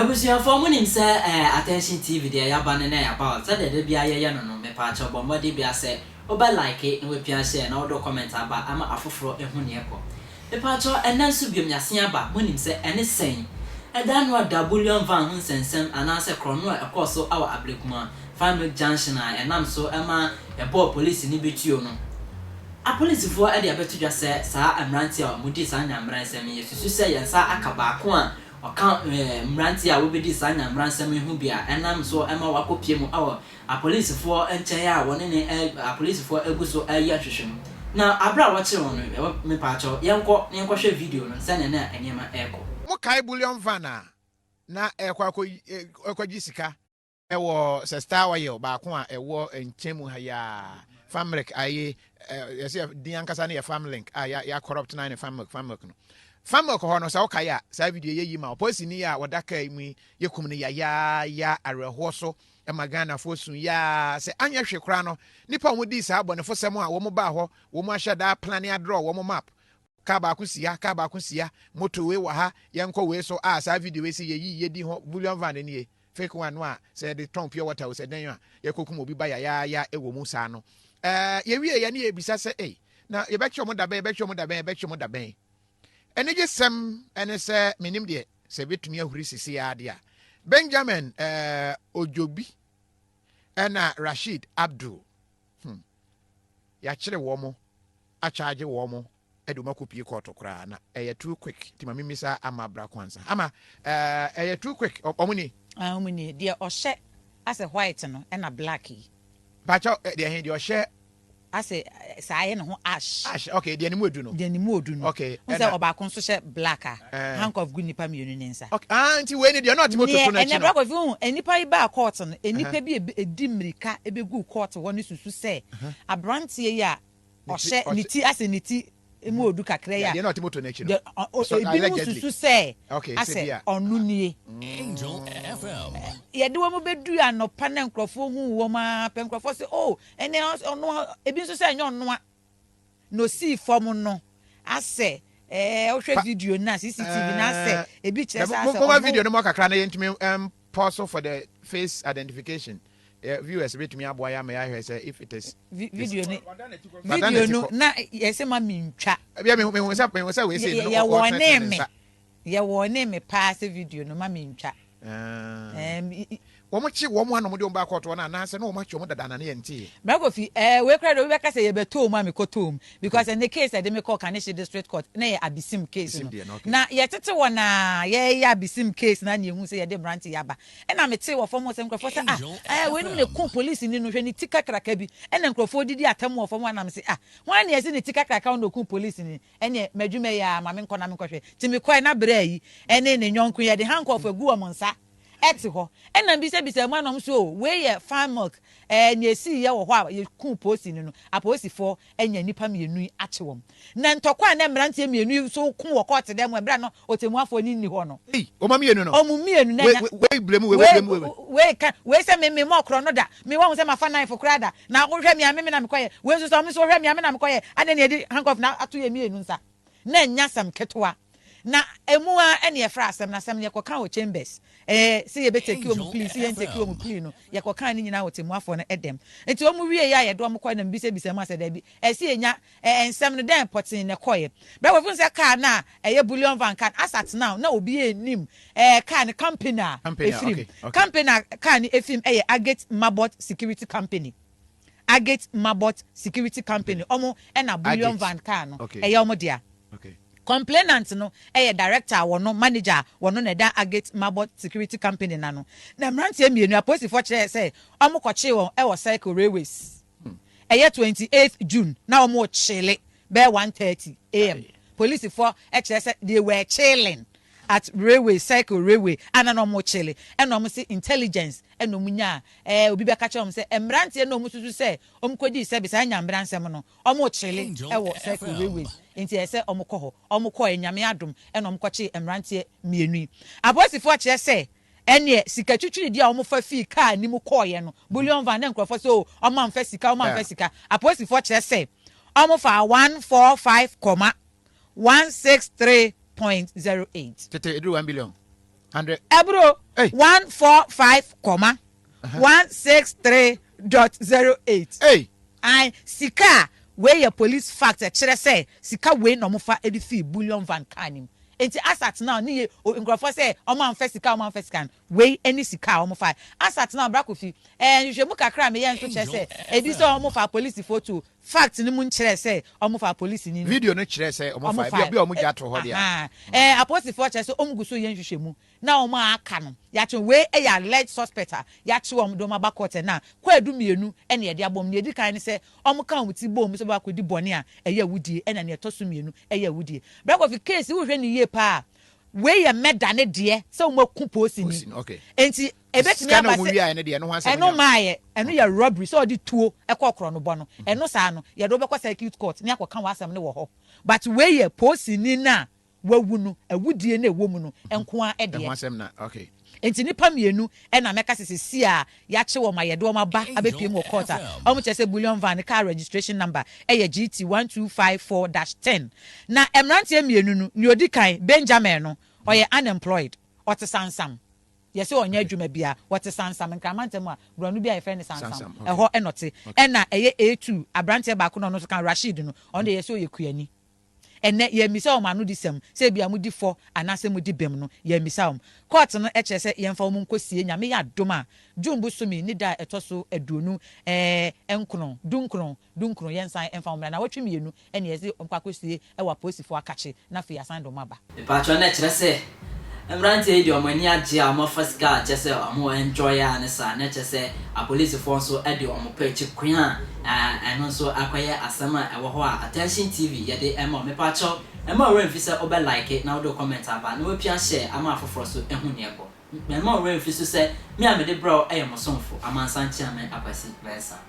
Abusuafoɔ mo nim sɛ eh Attention TV deɛ yaba no na yaba o sɛdeɛ da biara yɛyɛ no no mepaakyɛw bɔ mmɔden biara sɛ wobɛ like na wapia share na wode wo comment aba ama afoforɔ ahu neɛ ɛkɔ mepaakyɛw ɛnɛ nso biom yasen aba mo nim sɛ ɛne sɛn ɛda ano a da bullion van ho nsɛnsɛm anaasɛ korɔno a ɛkɔɔ so wɔ Ablekuma Fine Milk Junction a ɛnam so ma yɛbɔɔ polisini bi tuo no. Apolisifoɔ de abɛto dwa sɛ saa mmeranteɛ a wɔdii saa nyammeransɛm yi yɛsusu sɛ yɛn nsa aka baako a Ɔka mmeranteɛ a wɔbɛdii saa nyamebransɛm yi ho bi a ɛnam so ma wɔakɔpue mu wɔ apolisifoɔ nkyɛn a wɔne ne apolisifoɔ agu so reyɛ nhwehwɛmu. Na aberɛ a wɔkyere wɔn no, mepaakyɛw, yɛnkɔ na yɛnkɔhwɛ video no sɛdeɛ na nneɛma rekɔ. Mokae bullion van a na ɛrekɔ akɔgye sika Ɛwɔ sɛ Star Oil baako a ɛwɔ nkyɛn mu ha yi ara, Farmilk ayi, yɛsɛ din ankasa no yɛ Farmlink a yɛ yɛ corrupt na ne Farmilk Farmilk no. Farmilk hɔ no sɛ wokae a saa video yɛ yi ma ɔpolisini a wɔda kaa mu yi yɛkum no yayaaya awerɛhoɔ so ma Ghanafoɔ su yaa sɛ anyɛ hwe koraa no nipa a wɔn dii saa bɔnefosɛm a wɔn baa hɔ wɔn ahyɛ daa plane adrɔ wɔn map. Car baako si ha, car baako si ha, motor wei wɔ ha, yɛnkɔ wei so a saa video wei sɛ yɛyi yɛdi ho bullion van nie. Fake one no a sɛ yɛde tɔn pure water o sɛ dɛn a yɛkɔkum obi ba yayaaya wɔ mu saa no. Ɛɛ yɛwie yɛ ne yɛbisa sɛ ei na yɛbɛkye wɔn da bɛn yɛbɛkye wɔn da bɛn yɛbɛkye wɔn da bɛn. Anigyesɛm ne sɛ menim deɛ sɛ ɛbɛtumi ahuri sisi ara deɛ a Benjamin ɛɛ Ojobi ɛna Rasheed Abdul hmm yɛakyere wɔn akyagye wɔn de wɔn akɔpie kɔɔto koraa na ɛyɛ too quick nti ma memmisa Ama Brako ansa. Ama, ɛɛ ɛyɛ too quick, wɔn nie? Ah, wɔn nie. Deɛ ɔhyɛ asɛ white no ɛna black yi. Mpakyɛw, deɛ he, deɛ ɔhyɛ. Asɛ saa ayɛ ne ho ash. Ash, okay, deɛ ne mu edu no. Deɛ ne mu odu no. Okay, ɛna. N sɛ ɔbaako nso hyɛ black a, handcuff gu nnipa mmienu ne nsa. Okay, ah, nti wei ni deɛ ɔno ɔte moto so no akyi no. Neɛ ɛnɛ Bra Kofi wohu, nnipa yi baa court no, nnipa bi edi mmirika ebeguu court hɔ no susu sɛ abranteɛ yi a ɔhyɛ ne ti asɛ ne ti mu odu kakra yi a ebinom susu sɛ asɛ ɔno nie. Yɛde wɔn bɛduu anɔpa na nkurɔfoɔ huu wɔn ara pɛ, nkurɔfoɔ sɛ oh ɛnɛ ɔno ebi nso sɛ ɛnyɛ ɔno a na osii fam no asɛ ɛɛ wohwɛ video no a CCTV no asɛ ebi kyerɛ sɛ asɛ ɔno. Video no mu kakra na yɛntumi pause for the face identification. Viewers betumi aboa yɛ ama yɛahwɛ sɛ if it is. Video no video no na yɛsɛ ma mi ntwa. Ebi mi hu sɛ mi hu sɛ wei sɛ no ɔtɛn ne nsa. Yɛ wɔne me paa sɛ video no ma mi ntwa. Wɔn kye wɔn a na wɔn de wɔn ba akɔɔto wɔn anaasɛ na wɔn akye wɔn dada na ne yɛn ti. Bra Kofi, ɛɛ wei koraa de obi bɛka sɛ yɛbɛtɔɔ mu a mekɔtɔɔ mu because ɛnɛ case a ɛde me kɔɔ Kaneshie District Court na ɛyɛ Abisim case no. Na yɛtete hɔ no ara yɛreyɛ Abisim case no ara na yɛhuu sɛ yɛde mmerante yi aba. Ɛna metee wɔ fam hɔ sɛ nkurɔfoɔ sɛ ah ɛɛ weinom na ɛkum polisini no hwɛ ne ti kakraka bi. Ɛna nkurɔfoɔ didi atɛm wɔ fam hɔ na mese ah hwan na yɛse ne ti kakraka na ɔkum polisini? Ɛneɛ m'adwuma yi ara ma menkɔ na menkɔhwɛ. Nti mekɔɛ na braa yi ɛne ne yɔnko yi yɛde handcuff agu wɔn nsa ɛte hɔ. Ɛna mbisabisaa mu ana wɔn se oh wei yɛ farm milk ɛɛ nea esiiɛ wɔ hɔ a yɛkuu polisini no apolisifoɔ anya nnipa mmienu yi akye wɔn. Na ntɔkwa a na mmeranteɛ mmienu yi nso reko wɔ kɔɔte dan mu ɛberɛ a na ɔtɛmmuafoɔ no nni hɔ no. Ei, wɔn mmienu no. Wɔn mmienu na anya. Wei blame wei, wei blame wei. Wei ka, wei sɛ me memmɔɔ korɔno da, me wahu sɛ mafa knife koraa da, na wohwɛ me a me me na mekɔyɛ, wei nso sɛ ɔno nso wohwɛ me a me na mekɔyɛ, adɛn na yɛde handcuff no ato yɛn mmienu nsa? Na ɛnyɛ asɛm ketewa. Na ɛmu ara ɛna yɛfrɛ asɛm no, asɛm no yɛkɔkaa wɔ chambers, ɛɛ sɛ yɛbɛ take wɔn plea, sɛ yɛn take wɔn plea no, yɛkɔkaa ne nyinaa wɔ tɛmmuafoɔ no dɛm. Nti wɔn wieeɛ a yɛde wɔn kɔeɛ na mebisabisa mu a sɛ daabi, ɛsɛ sɛ yɛnya ɛɛ nsɛm no dɛn pɔtee na ɛkɔeɛ. Berɛ a wɔhunu sɛ car no a ɛyɛ bullion van car no, as at now na obiara nnim ɛɛ car no company a ɛfiri mu. Company a car no ɛfiri mu yɛ Agate Mabot Security Company. Agate Mabot Security Company, wɔn na bullion van car no ɛyɛ wɔn dea. Complainant no yɛ director a wɔno, manager a wɔno na ɛda Agate Mabot Security Company no ano. Na mmeranteɛ mmienu yi, apolisifoɔ kyerɛɛ sɛ wɔkɔkyee wɔn wɔ Circle Railways. Ɛyɛ 28th June na wɔrekyele bɛyɛ 1:30 am. Polisifoɔ kyerɛ sɛ they were chilling at railway, Circle Railway a na na wɔrekyele. Ɛna wɔse intelligence ɛna wɔnyaa, ɛɛ obi bɛka kyerɛ wɔn sɛ mmeranteɛ no a wɔsusu sɛ wɔkɔdii sɛbe saa Nyambra nsɛm no, Wɔrekyele wɔ Circle Railways nti ɛyɛ sɛ wɔkɔ hɔ. Wɔkɔɛ, Nyame adom na wɔkɔkyee mmeranteɛ mmienu yi. Apolisifoɔ kyerɛ sɛ ɛneɛ sika twitwiridie a wɔfa fii kaa no mu kɔeɛ no, bullion van, na nkurɔfoɔ sɛ oh wɔamfa sika, wɔamfa sika. Apolisifoɔ kyerɛ sɛ wɔfaa 145 kɔma 163.08. Tete, ɛduru 1 billion. 100. Ɛboro Ei. 145 comma 163.08. Ei. Ae, sika a wei yɛ police fact ɛkyerɛ sɛ sika wei na wɔfa de fii bullion van car no mu. Enti as at now ne yɛ o nkurɔfoɔ sɛ wɔn amfa sika wɔn amfa sika no, wei ne sika a wɔfae. As at now Bra Kofi, ɛɛ nhwehwɛmu kakra a meyɛɛ nso kyerɛ sɛ ebi sɛ wɔfaa polisifoɔ tuo, fact no mu nkyerɛɛ sɛ wɔfaa polisini no. Video no kyerɛɛ sɛ wɔfae, Wɔfae. ebi a wɔgya too hɔ deɛ a. Ahaa, ɛɛ apolisifoɔ kyerɛ sɛ wɔgu so reyɛ nhwehwɛmu na wɔn a aka no yɛakye wɔn. Wei yɛ alleged suspect a yɛakye wɔn de wɔn aba court ɛnnɛ a kwaadu mmienu na yɛde abɔ wɔn. Nea ɛdi kan ne sɛ wɔka wɔn ti bom sɛ wɔbɛkɔ akɔdi bɔne a ɛyɛ awudie ɛna nea ɛtɔ so mmienu yɛ awudie. Bra Kofi, case yi wohwɛ no yie paa a, wei yɛ murder ne deɛ sɛ wɔaku polisini. Polisini, okay. Enti ɛbɛtumi Sika na aba wɔn sɛ wiaeɛ no deɛ ɛno ho asɛm ɛno nyɛ. mmaeɛ, ɛno yɛ robbery sɛ wɔde tuo kɔ korɔnobɔ no, ɛno saa no yɛde wo bɛkɔ circuit court ne akɔka w'asɛm no wɔ hɔ. But wei yɛ polisini no a wawu no, awudie no a ɛwɔ mu no nko ara deɛ. Ɛho asɛm na, okay. Nti nnipa mmienu na mɛka sɛ seesei a yɛakye wɔn a yɛde wɔn aba abɛpue mu wɔ court a wɔkyerɛ sɛ bullion van no car registration number yɛ GT 1254 dash 10. Na mmeranteɛ mmienu no, nea ɔdi kan, Benjamin no, ɔyɛ unemployed, ɔte Sansam. Yɛse ɔnyɛ adwuma biara, ɔte Sansam, Nkraman ntam a borɔno bi a yɛfrɛ no Sansam, ɛhɔ na ɔte. Ɛna ɛyɛ A2, aberanteɛ baako no a ɔno nso ka ho, Rasheed no, ɔno deɛ yɛse ɔyɛ kuani. Ɛnnɛ, yɛammisa wɔn anodisɛm, sɛ ebia modi fɔ anaasɛ modi bem no, yɛammisa wɔn. Kɔɔte no kyerɛ sɛ yɛmfa wɔn nkɔsie, Nyame yɛ adom a, June bosome ne da a ɛtɔ so aduonu nkron, dunkron, dunkron, yɛnsan mfa wɔn mmra. Nnawɔtwe mmienu na yɛde wɔn kɔ akɔsie wɔ apolisifoɔ akakye na afei yɛasan de wɔn aba. Mepakyɛw na ɛkyerɛ sɛ Mmeranteɛ yi deɛ wɔn ani agye a wɔafa sika a kyerɛ sɛ wɔn enjoy a ne saa na kyerɛ sɛ apolisifoɔ nso de wɔn pɛ akyi koa a ɛno nso akɔyɛ asɛm a ɛwɔ hɔ a Attention TV yɛde ɛma wo. Mepakyɛw mma wo werɛ mfi sɛ wobɛ like na wode wo comment aba na woapia share ama afoforɔ nso ahu neɛ ɛkɔ. Mma wo werɛ mfi nso sɛ me a mede brɛ wo yɛ mo somfo Amansan Kyeame Akwasi Mensah.